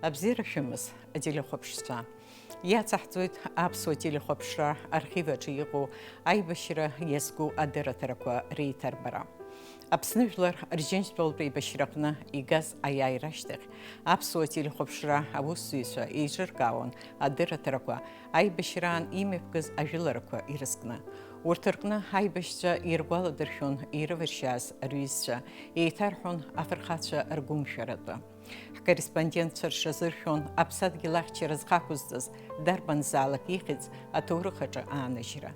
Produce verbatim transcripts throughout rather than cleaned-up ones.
Абзиара шәымаз, ателехәаԥшцәа! Иацаҳҵоит аԥсуа телехәаԥшра архив аҿы иҟоу аибашьра иазку адырраҭарақәа реиҭарбара. Аԥсны жәлар рџьынџьтәылатә еибашьраҟны игаз аиааира ашьҭахь, аԥсуа телехәаԥшра аусзуҩцәа еиҿыркаауан адырраҭарақәа аибашьраан имҩаԥгаз ажәыларақәа ирызкны. Урҭ рҟны аибашьцәа иргәаладыршәон ирываршьааз рҩызцәа, еиҭарҳәон афырхацәа ргәымшәаратәы. Ҳкорреспондентцәа рҽазыршәон аԥсадгьыл ахьчара зхақәызҵаз дарбанзаалак ихьӡ аҭоурых аҿы ааныжьра.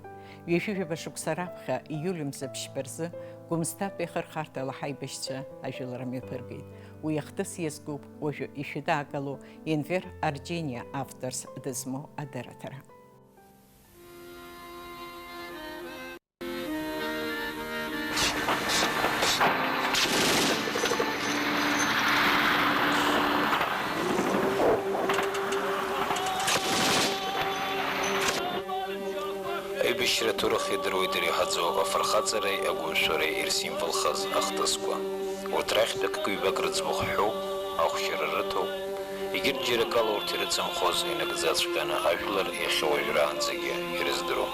Ҩажәи жәаба шықәса раԥхьа, ииуль мза ԥшьба рзы, Гәымсҭатәи ахырхарҭала ҳаибашьцәа ажәылара мҩаԥыргеит. Уи ахҭыс иазкуп уажәы ишәыдаагалоу Енвер Арџьениа авторс дызмоу адырраҭара. Аибашьра аҭоурых иадыруеит иреиҳаӡоу афырхаҵареи агәымшәареи ирзимвылхаз ахҭысқәа. Урҭ рахьтә акык-ҩбак рыӡбахә ҳәоуп, ахәшьара рыҭоуп. Егьырҭ џьара акала урҭ ирыцымхоз инагӡаҵәҟьаны ажәлар иахьа уажәраанӡагьы ирыздыруам.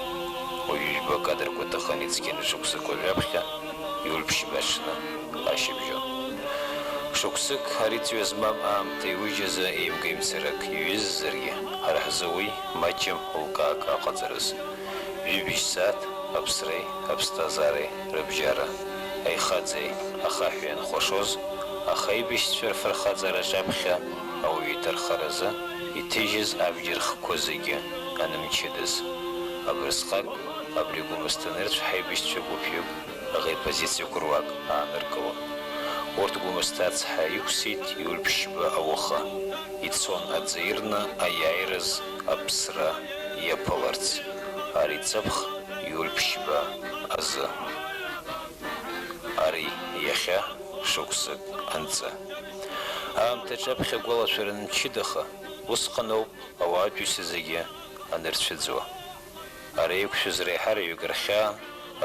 Уажәы жәба акадрқәа ҭаханы ицқьаны шықәсык уажәаԥхьа, иулԥшьба аҽны ашьыбжьон. Шықәсык ари ҵҩа змам аамҭа иужьыз еимга-еимцарак иҩызазаргьы, ҳара ҳзы уи маҷым лкаак аҟаҵарыз. Ҩыбжь сааҭ аԥсреи аԥсҭазаареи рыбжьара, аихаӡеи ахаҳәи анхәашоз, аха аибашьцәа рфырхаҵара аҿаԥхьа ауаҩы иҭархаразы иҭыжьыз абџьар хқәа зегьы анымчыдаз. Абырсҟак абри Гәымсҭа нырцә ҳаибашьцәа гәыԥҩык аӷа ипозициақәа руак ааныркылон. Урҭ Гәымсҭа ацҳа иқәсит иулԥшьба ауха, ицон аҵаирны аиааираз аԥсра иаԥыларц, ари ҵыԥх иулԥшьба азы. Ари иахьа шықәсык анҵы. Аамҭа аҿаԥхьа агәалашәара мчыдаха, усҟаноуп ауаатәыҩса зегьы анырцәыӡуа. Ара иқәшәаз реиҳараҩык рхьаа,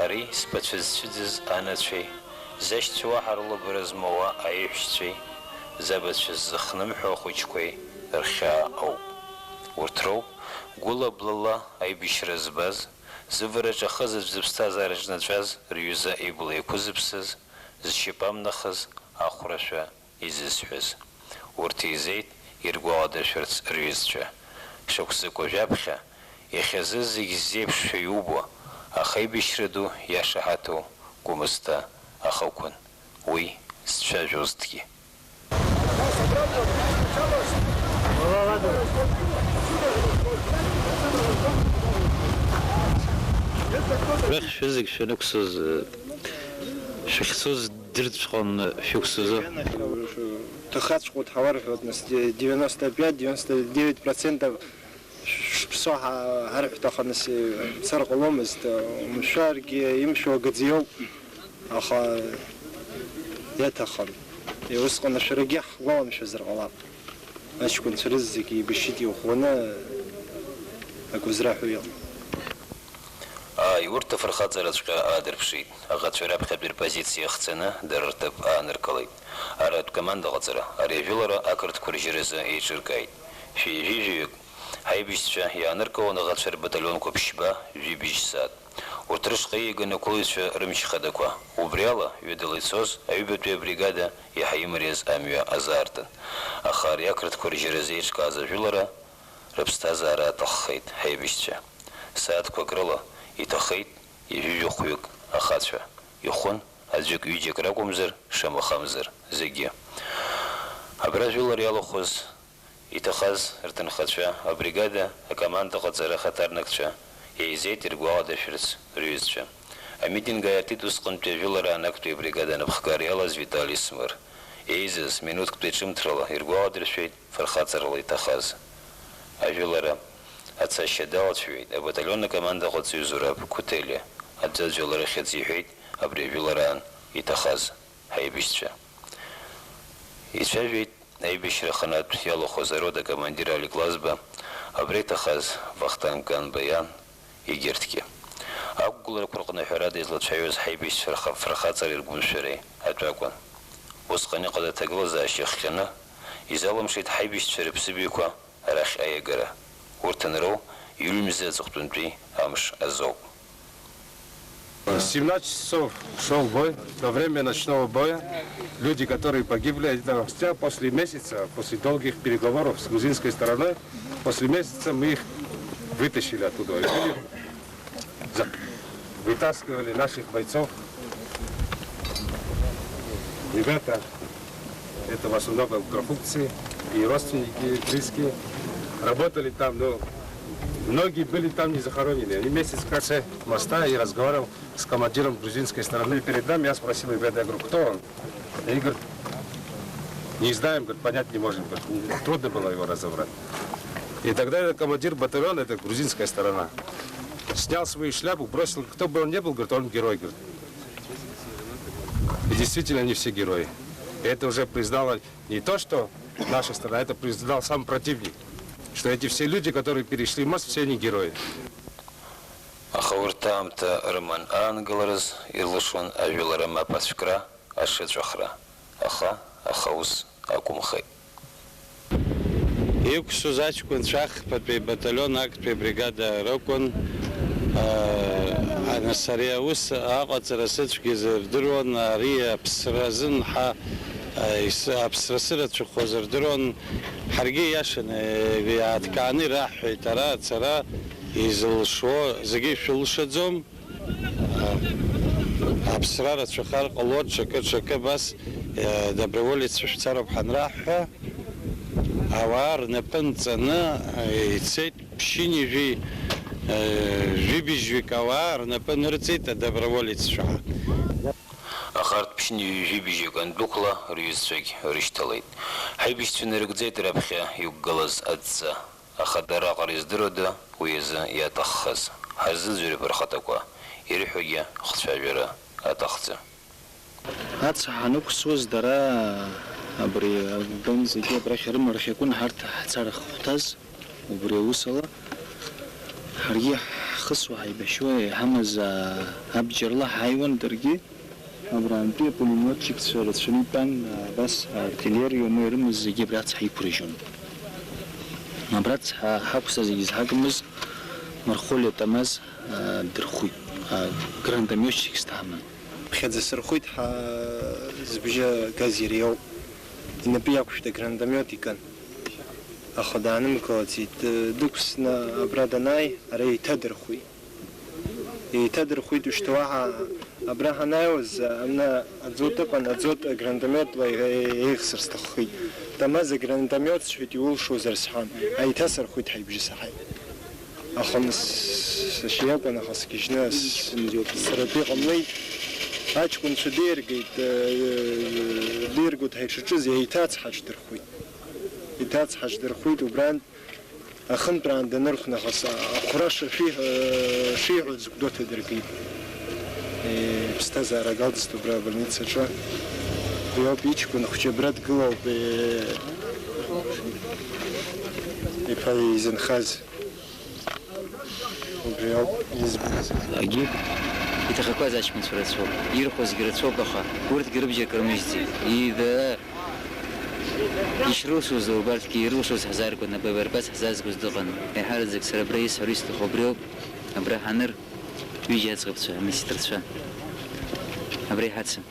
ари зԥацәа зцәыӡыз анацәеи, зашьцәа уаҳа рылабара змоуа аиҳәшьцәеи, забацәа ззыхнымҳәуа ахәыҷқәеи рхьаа ауп. Урҭ роуп гәыла-блала аибашьра збаз, зывараҿ ахызаҵә зыԥсҭазаараҿ наӡәаз рҩыза ибла еиқәызыԥсаз, зшьапы амнахыз ахәрашәа изызҳәаз. Урҭ еизеит иргәаладыршәарц рҩызцәа. Шықәсык уажәаԥхьа, иахьазы зегь ззеиԥшшәа иубо, аха аибашьра ду иашаҳаҭу Гәымсҭа ахықәан. Уи сцәажәозҭгьы. Шәахь шәызегь шәанықәсыз, шәахьцоз дырҵәҟьон шәықәсазы. Ҭахаҵәҟьоит ҳәа уарҳәоит, нас, девяносто пять, девяносто девять процентов шәыԥсо ҳа-, ҳарҳәҭаха, нас, цар ҟаломызт, умшәаргьы имшәо агаӡа иоуп, аха иаҭахым. Усҟан ашәарагьы ҳгәаламшәазар ҟалап. Аҷкәынцәа рызегьы еибашьит иӷәӷәаны, акәызра ҳәа иҟан. Ааи, урҭ афырхаҵараҵәҟьа аадырԥшит. Аӷацәа раԥхьатәи рпозициа ахҵаны, дара рҭыԥ ааныркылеит. Аратә командаҟаҵара ари ажәылара ақырҭқәа ржьыразы еиҿыркааит. Шәи жәижәаҩык ҳаибашьцәа иааныркылон аӷацәа рбаталионқәа ԥшьба, жәибжь сааҭ. Урҭ рышҟа ииаган ақәылаҩцәа рымч хадақәа. Убри ала, ҩыдала ицоз аҩбатәи абригада иаҳа имариаз амҩа азаартын. Аха ари ақырҭқәа ржьыразы еиҿкааз ажәылара рыԥсҭазаара аҭаххеит ҳаибашьцәа. Сааҭқәак рыла иҭахеит ҩажәижәохәҩык ахацәа. Ихәын аӡәык-ҩыџьак ракәымзар, шамахамзар, зегьы. Абра ажәылара иалахәыз иҭахаз рҭынхацәа, абригада акомандаҟаҵара ахаҭарнакцәа еизеит иргәаладыршәарц рҩызцәа. Амитинг ааиртит усҟантәи ажәылараан актәи абригада анапхгара иалаз Витали Смыр. Еизаз, минуҭктәи ҿымҭрала иргәаладыршәеит фырхаҵарала иҭахаз. Ажәылара ацашьа далацәажәеит абаталион акомандаҟаҵаҩы Зураб Қәҭелиа, аӡәаӡәала рыхьӡ иҳәеит абри ажәылараан иҭахаз ҳаибашьцәа. Ицәажәеит аибашьра аханатә иалахәыз арота акомандир Алик Лазба, абра иҭахаз Вахтанг Ганба иан, егьырҭгьы. Ақәгыларақәа рҟны ҳәарада излацәажәоз ҳаибашьцәа рха-, фырхаҵареи ргәымшәареи атәы акәын. Усҟан иҟаз аҭагылазаашьа хҟьаны, Изалымшеит ҳаибашьцәа рыԥсыбаҩқәа арахь аиагара. Урҭ анроу иҩымза аҵыхәтәантәи амш азоуп. Семнадцать часов шел бой. Во время ночного боя люди, которые погибли, это спустя после месяца, после долгих переговоров с грузинской стороной, после месяца мы их вытащили оттуда. И были за- Вытаскивали наших бойцов. Ребята, это в основном конфукции и родственники близкие. Работали там, но многие были там не захоронены. Они месяц в конце моста и разговаривал с командиром грузинской стороны. Перед нами я спросил ребят, я говорю, кто он? Они говорят, не знаем, говорят, понять не можем. Говорят, трудно было его разобрать. И тогда этот командир батальона, это грузинская сторона, снял свою шляпу, бросил, кто бы он ни был, говорит, он герой, говорит. И действительно, они все герои. И это уже признала не то, что наша страна, это признал сам противник, что эти все люди, которые перешли мост, все они герои. Аха урҭ аамҭа рыман аанкылараз ирлашон ажәылара мап ацәкра, ашыҵәахра, аха, аха ус акәымхеит. Иқәсыз аҷкәынцәа ахԥатәи баталион актәи абригада ракәын. Нас ари аус аҟаҵара сыцәгьаз рдыруан, ари аԥсра азын ҳа, аԥсра сырацәахоз рдыруан. Ҳаргьы иашаны иааҭкааны ираҳҳәеит, ара ацара изылшо зегьы шәылшаӡом. Аԥсра рацәахар ҟалоит, ҽакы-ҽакы абас, э, доброволеццәа шәцароуп ҳанраҳҳәа, ауаа рнапы нҵаны, э, ицеит, ԥшьынҩажәи, э, жәибжьҩык ауаа рнапы нырҵеит адоброволеццәа. Аха арҭ ԥшьынҩажәи жәибжьҩык андәықәла, рҩызцәагь рышьҭалеит. Ҳаибашьцәа нарыгӡеит раԥхьа иқәгылаз адҵа. Аха дара раҟара издыруада уи азы иаҭаххаз? Ҳазыӡырҩып рхаҭақәа, ирҳәогьы хцәажәара аҭахӡам. Ацҳа ҳанықәсуаз дара абри абан зегьы абрахь рымҩа рхиакәын ҳарҭ ҳцар ахәҭаз, убри аусала ҳаргьы ҳхысуа ҳаибашьуа иҳамаз абџьарла ҳааиуан даргьы. Абраантәи апулемиотчикцәа рацәаны итәан, абас артиллериа уама ирымаз зегьы абри ацҳа иқәрыжьуан. Абра ацҳа ҳақәса зегьы зҳагмыз Мархолиа Тамаз дырхәит, гранатомиотчикс дҳаман. Ԥхьаӡа сырхәит ҳа зыбжьы газ иара иоуп. Инапы иақәшәт агранатомиот икын. Аха даанымгылаӡеит. Дықәсны абра данааи, ара еиҭадырхәит. Еиҭадырхәит, ушьҭа уаҳа абра ҳанааиуаз, ана аӡот ыҟан, аӡот агранатомиотла еихсыр сҭаххеит. Тамаз агранатомиот сҳәеит, иулшозар сҳәан, аиҭасырхәит, ҳаибжьы саҳаит. Аха нас сашьа иакәын, аха сгьежьны саратәы иҟамлеит. Аҷкәынцәа деиргеит, деиргоит ҳаишаҿыз, еиҭа ацҳа ҳаҿдырхәит. Еиҭа ацҳа ҳаҿдырхәит, убрантә Ахынтәраан данырхә нахыс ахәра шашәиҳәо, шиҳәоз Гәдоуҭа дыркит. Иԥсҭазаара агалдызт убра абольницаҿы. Уи ауп иҷкәын хәҷы абра дгылоуп, иԥа изынхаз. Убри ауп избаз. Агьи иҭахақәаз аҷкәынцәа рацәоуп, ирхәозгьы рацәоуп, аха урҭгьы рыбжьара кыр рмыжьӡеит. Ида Ишрылшоз убарҭгьы ирылшоз ҳзааргон, абаҩ арбаз ҳзаазгоз дыҟан. Еиҳараӡак сара абра исҳәар исҭаху абриоуп, абра ҳаныр, ҩыџьа аӡӷабцәа, амедсестрцәа, абра иҳацын.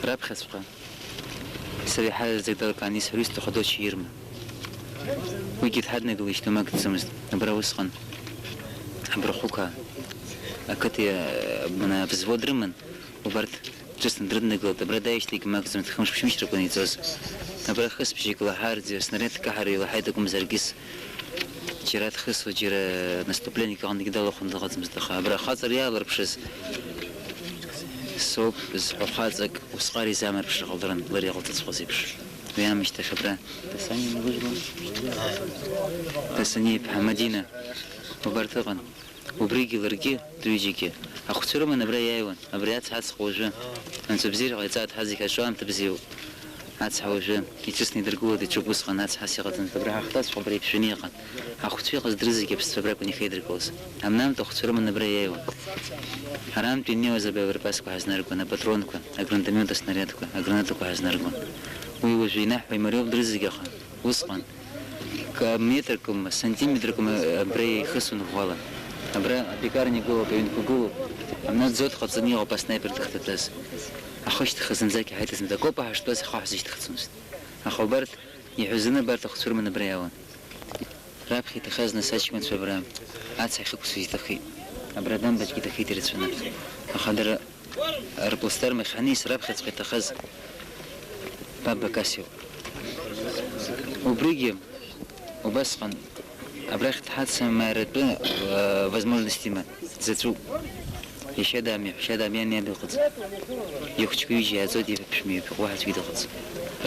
Раԥхьаҵәҟьа сара еиҳараӡак далкааны исҳәар исҭаху Адоча Ирма. Уигьы дҳаднакылеижьҭеи мак дцымызт, абра усҟан, абра Хәықа ақыҭа, мына, взвод рыман. Убарҭ ҿыцны дрыднагылт, абра дааижьҭеигьы макәӡамызт, хымш-ԥшьымш ракәын иҵоз. Абра хысбжьык лаҳар, снаряд каҳар илаҳаит акәымзаргьы, џьара дхысуа, џьара наступленик аҟынгьы далахәын дыҟаӡамызт, аха абра ахаҵара иаалырԥшыз соуп зҳәо хаҵак усҟар изамырԥшыр ҟаларын, лара иҟалҵаҵәҟьаз еиԥш. Уи аамышьҭахь абра Дасаниа Мгәыжәла, Дасаниа иԥҳа Мадина, убарҭ ыҟан. Убригьы ларгьы, рҩыџьагьы, ахәцәа рыманы абра иааиуан, абри ацҳа аҵх уажәы. Анцәа бзиара ҟаиҵааит, ҳазегь ҳаҿу аамҭа бзиоуп. Ацҳа уажәы иҵәыцны идыргылоит, иҿуп усҟан ацҳас иҟаӡамызт, абра ҳахҭацәҟа абра иԥжәаны иҟан. Ахәцәа иҟаз дырзегьы аԥсцәа абракәын иахьеидыркылоз. Амнамтә ахәцәа рыманы абра иааиуан. Арантәи инеиуаз абаҩ абарпасқәа ҳазнаргон, апатронқәа, агранатомет аснариадқәа, агранатақәа ҳазнаргон. Уи уажәы инаҳҳәо имариоуп дырзегьы, аха усҟан метркыма, сантиметркыма абра ихысуан ӷәӷәала. Абра апекарниа гылоуп, аҩнқәа гылоуп. Амна дзот ҟаҵаны иҟоуп аснайпер дыхҭаҭәаз. Ахышьҭаха зынӡак иҳаиҭазмызт, акопа ҳаштәаз ахаҳә ҳзышьҭыхӡомызт. Аха убарҭ иҳәазаны абарҭ ахәцәа рыманы абра иаауан. Раԥхьа иҭахаз нас аҷкәынцәа абра ацҳа ихықәсыз иҭахеит. Абра дамбаҷк иҭахеит ирацәаны. Аха дара рплацдарм ахь ҳаниас раԥхьаҵәҟьа иҭахаз Баба Касиоуп. Убригьы убасҟан абрахь дҳацымааратәы, э, возможность има, дзаҵәуп. Иашьа даами, ҳәшьа даами, ани аб иҟаӡам. Ихәыҷқәа ҩыџьа иааӡоит, иаԥшәма иаԥхьаҟа уаҳа аӡәгьы дыҟаӡам.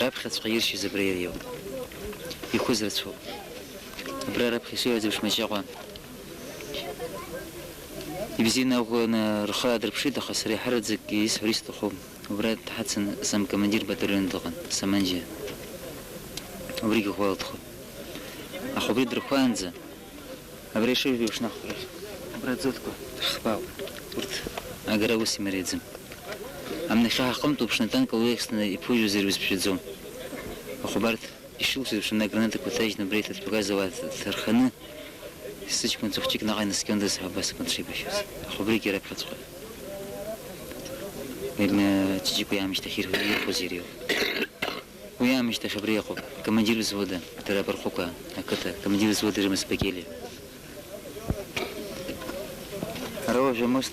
Раԥхьаҵәҟьа иршьыз абра иара иоуп. Ихәыз рацәоуп. Абра раԥхьа исоуаӡам Шмаҷаҟәа. Ибзианы аӷәӷәаны рхы аадырԥшит, аха сара иаҳараӡак исҳәар исҭаху, убра дҳацын замкомандир батальон дыҟан, Саманџьиа. Убригьы ӷәӷәала дхәын. Аха убри дырхәаанӡа, абра ишыжәдыруа шнахәарах, абра аӡотқәа ҳхԥаауп. Урҭ агара ус имариаӡам. Амнахьы ҳаҟынтә уԥшны, атанк ауеихсны иԥужәозар узԥжәаӡом. Аха убарҭ ишылшоз еиԥш, агранатақәа ҭажьны абра иҭатәқәаз ауаа ҭарханы, сыҷкәынцәа хәҷык наҟ инаскьондаз ҳәа убасҟан дшеибашьуаз. Аха убригьы раԥхьаҵәҟьа. Џьџьыкәа иаамышьҭахь ир-, ирхәоз иреиуоуп. Уи аамышьҭахь абра иҟоуп, командир взвода, дара абархәқәа, ақыҭа, командир взвода ирымаз Бакелиа. Ара уажәы мост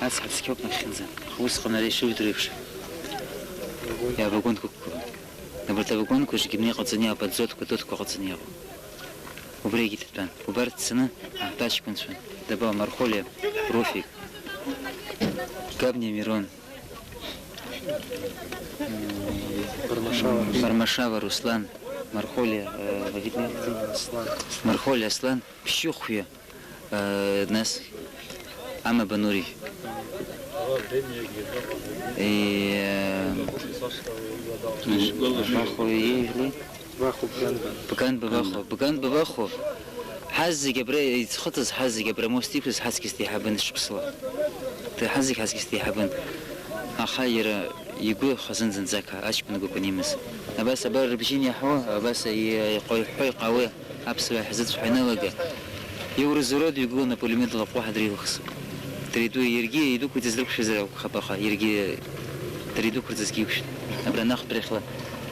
ацҳа цқьоуп нахьхьынӡа, аха усҟан ара ишыжәдыруа еиԥш, иавагонқәа ықәгылан. Абарҭ авагонқәа зегьы абни иҟаҵаны иҟоуп, аӡотқәа, атотқәа ҟаҵаны иҟоуп. Убригьы иҭатәан. Убарҭ цаны, аҳҭаҷкәынцәа, дабаҟоу, Мархолиа, Руфик, Габниа Мирон, Бармашава. Бармашава Руслан, Мархолиа, э, Вагитнер. Аслан. Мархолиа Аслан, Ԥшьыхәҩа, э, нас Амаба Нури. И, э, Вахо иеижәлеи? Вахо Бганба. Бганба Вахо, Бганба Вахо. Ҳазегь абра иӡхыҵыз, ҳазегь абра мост иқәыз ҳаҵкьыс деиҳабын шықәсла. Ҳазегь ҳаҵкьыс деиҳабын. Аха иара игәы хазын зынӡак аҷкәын гәыкәын имаз. Абас абар рыбжьы ианиаҳауа, абас иҟәыҳәҳәо иҟауеи, аԥсуаа ҳзыцәҳәа ианалага, иуразоуроу дҩагыланы апулемиот лаҟәуа ҳадреилыхс. Дара иду-, иаргьы идәықәиҵаз рықәшәазар акәхап, аха иаргьы дара идәықәырҵазгьы иқәшәт. Абра анахәҭарахьла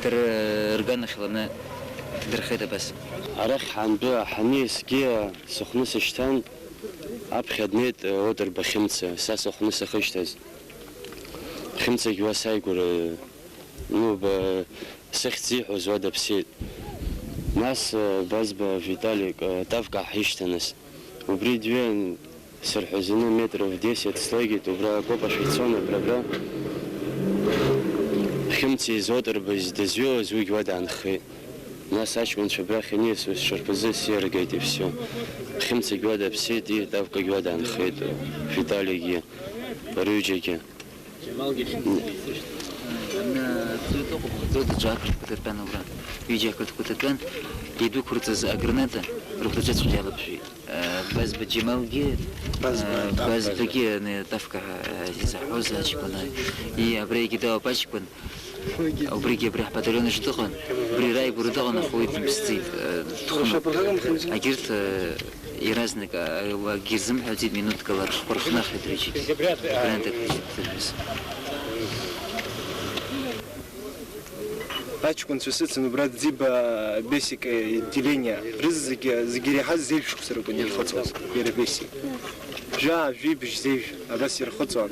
дара рганахьла аны дырхеит абас. Арахь ҳантәы ҳаниасгьы сыхәны сышьҭан, аԥхьа днеит, э, Отырба Хьымца, са сыхәны сахышьҭаз. Хьымцагь уа сааигәара, ну, ба-, сыхьӡ иҳәоз уа даԥсит. Нас, э, Базба Виталик, э, Тавка ҳишьҭаныс. Убри дҩын, сырҳәазаны метров десять слеигеит, убра акоп ахь ицон, абра, абра. Хьымца изы Отырба дызҩуаз уигь уа даанхеит. Нас аҷкәынцәа абрахь аниасуаз шарԥазы сиаргеит, и всё. Хьымцагь уа даԥсит, и Тавкагь уа даанхеит, Виталигьы, рҩыџьагьы. Џьамалгьы Хьымцагьы исышьҭан. Ана, ӡәы дыҟоуп, ӡәы даҿы ақырҭқәа дыртәан убра. Ҩыџьа ақырҭқәа дыртәан, идәықәырҵаз аграната рыхәдаҿы ацәгьа алаԥшәеит. Э, Базба Џьамалгьы, Базба, э, Тавка. Базбагьы, аны, Тавка, э, изаҳәоз аҷкәын, э, и, абра егьи дауп аҷкәын. Убригьы абри ҳбаталион аҿы дыҟан, убри рааигәара дыҟан, аха уи дымԥсӡеит, э, дхәын. Агьырҭ, э, иаразнак, э, акгьы рзымҳәаӡеит, минуҭк ала рхқәа рхнахит рҩыџьагьы. Абрантәи акгьы дырҳәыз. Аҷкәынцәа сыцын убра Ӡиба Бесик, э, отделение. Рызегьы, зегьы иреиҳаз зежә шықәса ракәын ирхыҵуаз, иара Бесик. Жәаа, жәибжь, зежә, абас ирхыҵуан.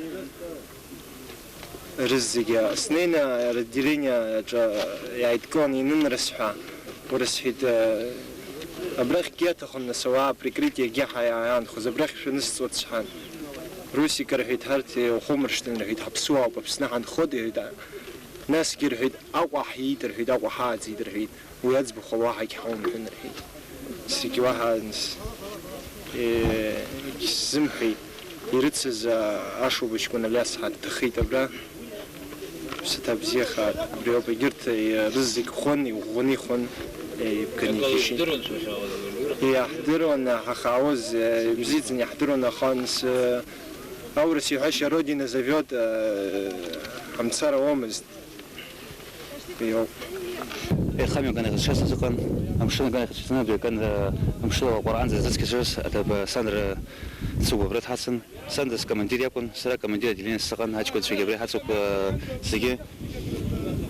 Рызегьы снеины, ротделение аҿы иааидкыланы инын рысҳәа, урысҳәеит, э, абрахьгьы аҭахын, нас, ауаа прикрытиагьы ҳа-, иаанхоз, абрахь шәанысҵуа сҳәан. Русик рҳәеит, ҳарҭ иухоумыршҭын, рҳәеит, ҳаԥсуаауп, Аԥсны ҳанхоит, иҳәеит, а-, насгьы рҳәеит, Аҟәа ҳиит, рҳәеит, Аҟәа ҳааӡеит, рҳәеит. Уи аӡбахә уаҳагь ҳаумҳәан, рҳәеит. Зегь уаҳа, э, сзымҳәеит. Ирыцыз, а, ашуба ҷкәын Алиас ҳа дҭахеит абра. Ԥсаҭа бзиахааит, убри ауп, егьырҭ, э, рызегь хон, иӷәӷәаны ихон, э, ибганы акала ишьит. Ижәдыруан, шәахьаауаз, абыржәы? Иаҳдыруан, ҳахаауаз, э, ибзиаӡаны иаҳдыруан, аха нас, э, аурыс иҳәашьа Родина зовёт, э, ҳамцар ауамызт. Убри ауп. Еиха мҩаганахьа сшыцыз ыҟан, амшын аганахь сшыцны, абри аган, э, амшын алаҟәараанӡа зыцқьа сырс, аҭаб-, сан ры-, цыгәа абра дҳацын. Сан дыскомандир иакәын, сара командир отделение сыҟан, аҷкәынцәагьы абра иҳацуп, э, зегьы.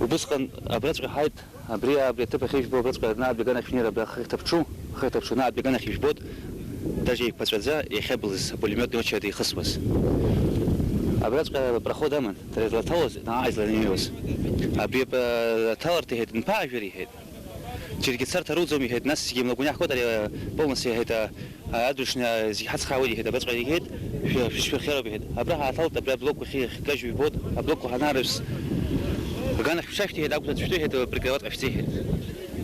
Убысҟан абраҵәҟьа ҳааит, абри, абри аҭыԥ ахьыжәбо, абраҵәҟьа наҟ абри аганахь шәнеир, абра ахы ҭаԥҽу, ахы ҭаԥҽу, наҟ абри аганахь ижәбоит, даже еиқәаҵәаӡа иахьабылыз апулемиотни очередь ихысуаз. Абраҵәҟьа проход аман, дара излаҭалоз, наҟ изланеиуаз. Абри ап-, аҭаларҭа иҳәеит, нԥаажәар иҳәеит. Џьаргьы царҭа руӡом, иҳәеит, нас зегьы млагәаны иаҳгоит, ари, а, полностью, иҳәеит, а, а, адушьна, а, зегьы ҳацхраауеит, иҳәеит, абраҵәҟьа, иҳәеит, шәы-, шәышәхьыроуп, иҳәеит. Абра ҳааҭалт, абри аблокқәа ахьы-, ахькажьу ибоит, аблокқәа ҳанаарывс, аганахь шәцашәҭ, иҳәеит, акәзар, дышәтәы, иҳәеит, прикрывать ҟашәҵа, иҳәеит.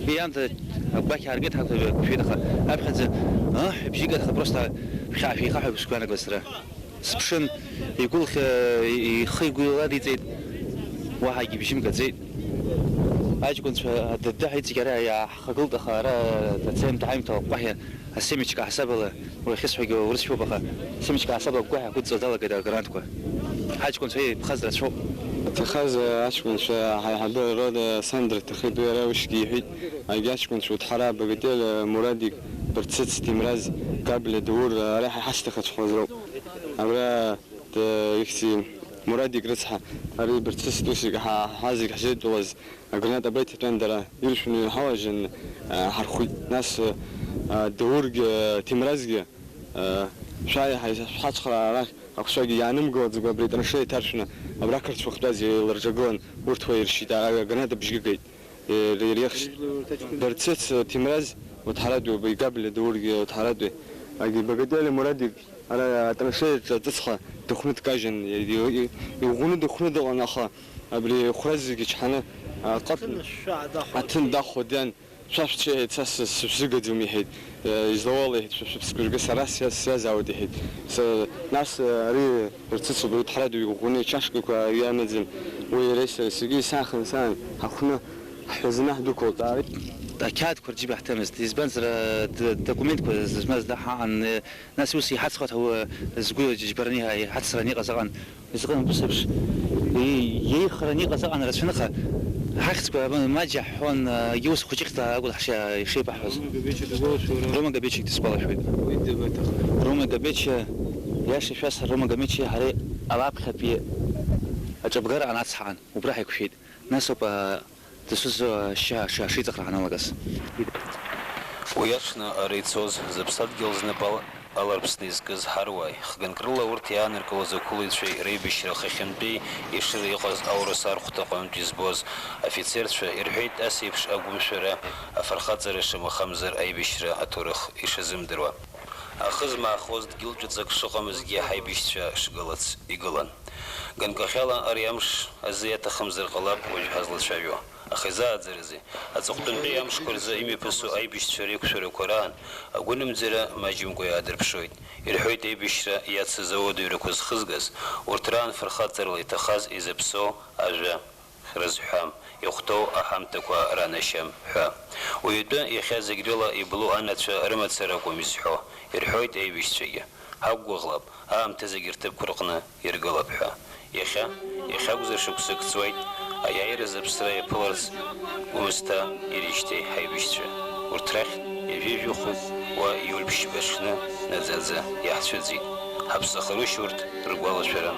Иамҭа агәақь ааргеит, ҳақәшәеит, аха аԥхьаӡа, аҳ, ибжьы геит, аха просто шәхьаа шәеихаҳәа шәгәаанагон сара. Сыԥшын, игәылхьа, ихы игәы иладиҵеит, уаҳагьы ибжьы мгаӡеит. Аҷкәынцәа адыддаҳ иҵегь ара иааҳхагылт, аха ара дацаимҭа-ааимҭа аҟәҟәаҳәа асемечка ҳасабала, уи ахьысҳәогьы урысшәоуп, аха асемечка ҳасабала агәгәаҳәа ақәыҵәҵәо далагеит агранатқәа. Ҳаҷкәынцәа еиқәхаз рацәоуп. Иҭахаз аҷкәынцәа ҳаиҳабы Рода Сандра дҭахеит, уи ара ушьгьы иҳәеит, егьи аҷкәынцәа уҭҳара Багател, Мурадик, Барцыц, Ҭемраз, Габля, Даур, ара ҳашьҭахьаҵәҟьаз роуп. Абра, д-, ихьӡи Мурадик рыцҳа, ари Барцыц Тусик, ҳа, ҳа зегь ҳзеидтәалаз аграната абра иҭатәан дара, иршәны иҳалажьын, а, ҳархәит. Нас, а, Даургьы, Ҭемразгьы, а, шәааи, ҳаи-, шәҳацхраа арахь, аҟәшагьы иаанымгылаӡакәа абри атраншеи иҭаршәны, абра ақырҭцәа ахьтәаз еиларҿагылан, урҭ уа иршьит, а, аграната бжьгьы геит. Ир-, иреихсит. Барцыц, Ҭемраз, уҭҳаратәи, убри Габля Даургьы уҭҳаратәи, егьи Багатели Мурадик, ара атраншеиаҿы аҵыцха дыхәны дкажьын, и-, и-, иӷәӷәаны дыхәны дыҟан, аха абри ихәра зегьы чҳаны, а, ҟап-, аҭын дахо диан, шәа шәцәа иҳәеит, са сы-, сышәзыгаӡом, иҳәеит, э, излауала, иҳәеит, шәа шәыԥсқәа жәга, сара сиаз-, сиазаауеит, иҳәеит. С-, нас, э, ари Барцыц убри уҭҳараду иӷәӷәаны ичашкақәа иамаӡам, уи иареи сареи, саргьы исаахынҳәын, ҳахәны, ҳҳәазаны ҳдәықәлт. Ақьаадқәа рџьыба ҳҭамызт, избанзар, д-, документқәа змаз ҳаҟан, нас ус иҳацхәаҭ ауа згәы џьбараны иҳа-, иҳацраны иҟаз аҟан, изыҟан убыс еиԥш, и-, иеихараны иҟаз аҟан рацәаныха, ҳахьӡқәа ма-, маџьа ҳҳәон, егьи ус хәыҷык акәын ҳши-, ишеибаҳҳәоз. Рома Габечик дысгәалашәоит. Рома Габечиа, иаша шәасҳәар, Рома Габечиа ҳара алаԥхьатәи аҿыбгара анацҳаан, убра ҳаиқәшәеит. Нас ауп, а, дасу зы ашьа, ашьа, ашиҵахра ҳаналагаз. Уи аҽны ара ицоз зыԥсадгьыл знапы ал-, аларԥсны изкыз ҳаруааи, хганк рыла урҭ иааныркылоз ақәылаҩцәеи реибашьра хыхьынтәи Ешыра иҟаз аурыс архәҭаҟынтә избоз афицерцәа ирҳәеит ас еиԥш агәымшәара афырхаҵара шамахамзар аибашьра аҭоурых ишазымдыруа. Ахы змаахоз дгьыл ҿыцак шыҟамызгьы ҳаибашьцәа шгылац игылан. Ганкахьала ари амш азы иаҭахымзар ҟалап уажә ҳазлацәажәо. Аха изааӡарызеи? Аҵыхәтәантәи амшқәа рзы имҩаԥысу аибашьцәа реиқәшәарақәа раан агәынамӡара маҷымкәа иаадырԥшуеит, ирҳәоит аибашьра иацыз ауадаҩрақәа зхызгаз, урҭ раан фырхаҵарала иҭахаз изыԥсоу ажәа рызҳәам, ихәҭоу аҳамҭақәа ранашьам ҳәа. Уаҩытәы иахьа зегь рыла иблу анацәа рымацара акәым изҳәо, ирҳәоит аибашьцәагьы. Ҳақәгәыӷлап, аамҭа зегь рҭыԥқәа рҟны иргылап ҳәа. Иахьа, иахьакәзар шықәсык ҵуеит, аиааира зыԥсра иаԥыларц Гәымсҭа ирышьҭеи ҳаибашьцәа. Урҭ рахьтә ҩажәи жәохәҩык уа иуль ԥшьба аҽны наӡаӡа иаҳцәыӡит. Ҳаԥсахырушь урҭ ргәалашәара?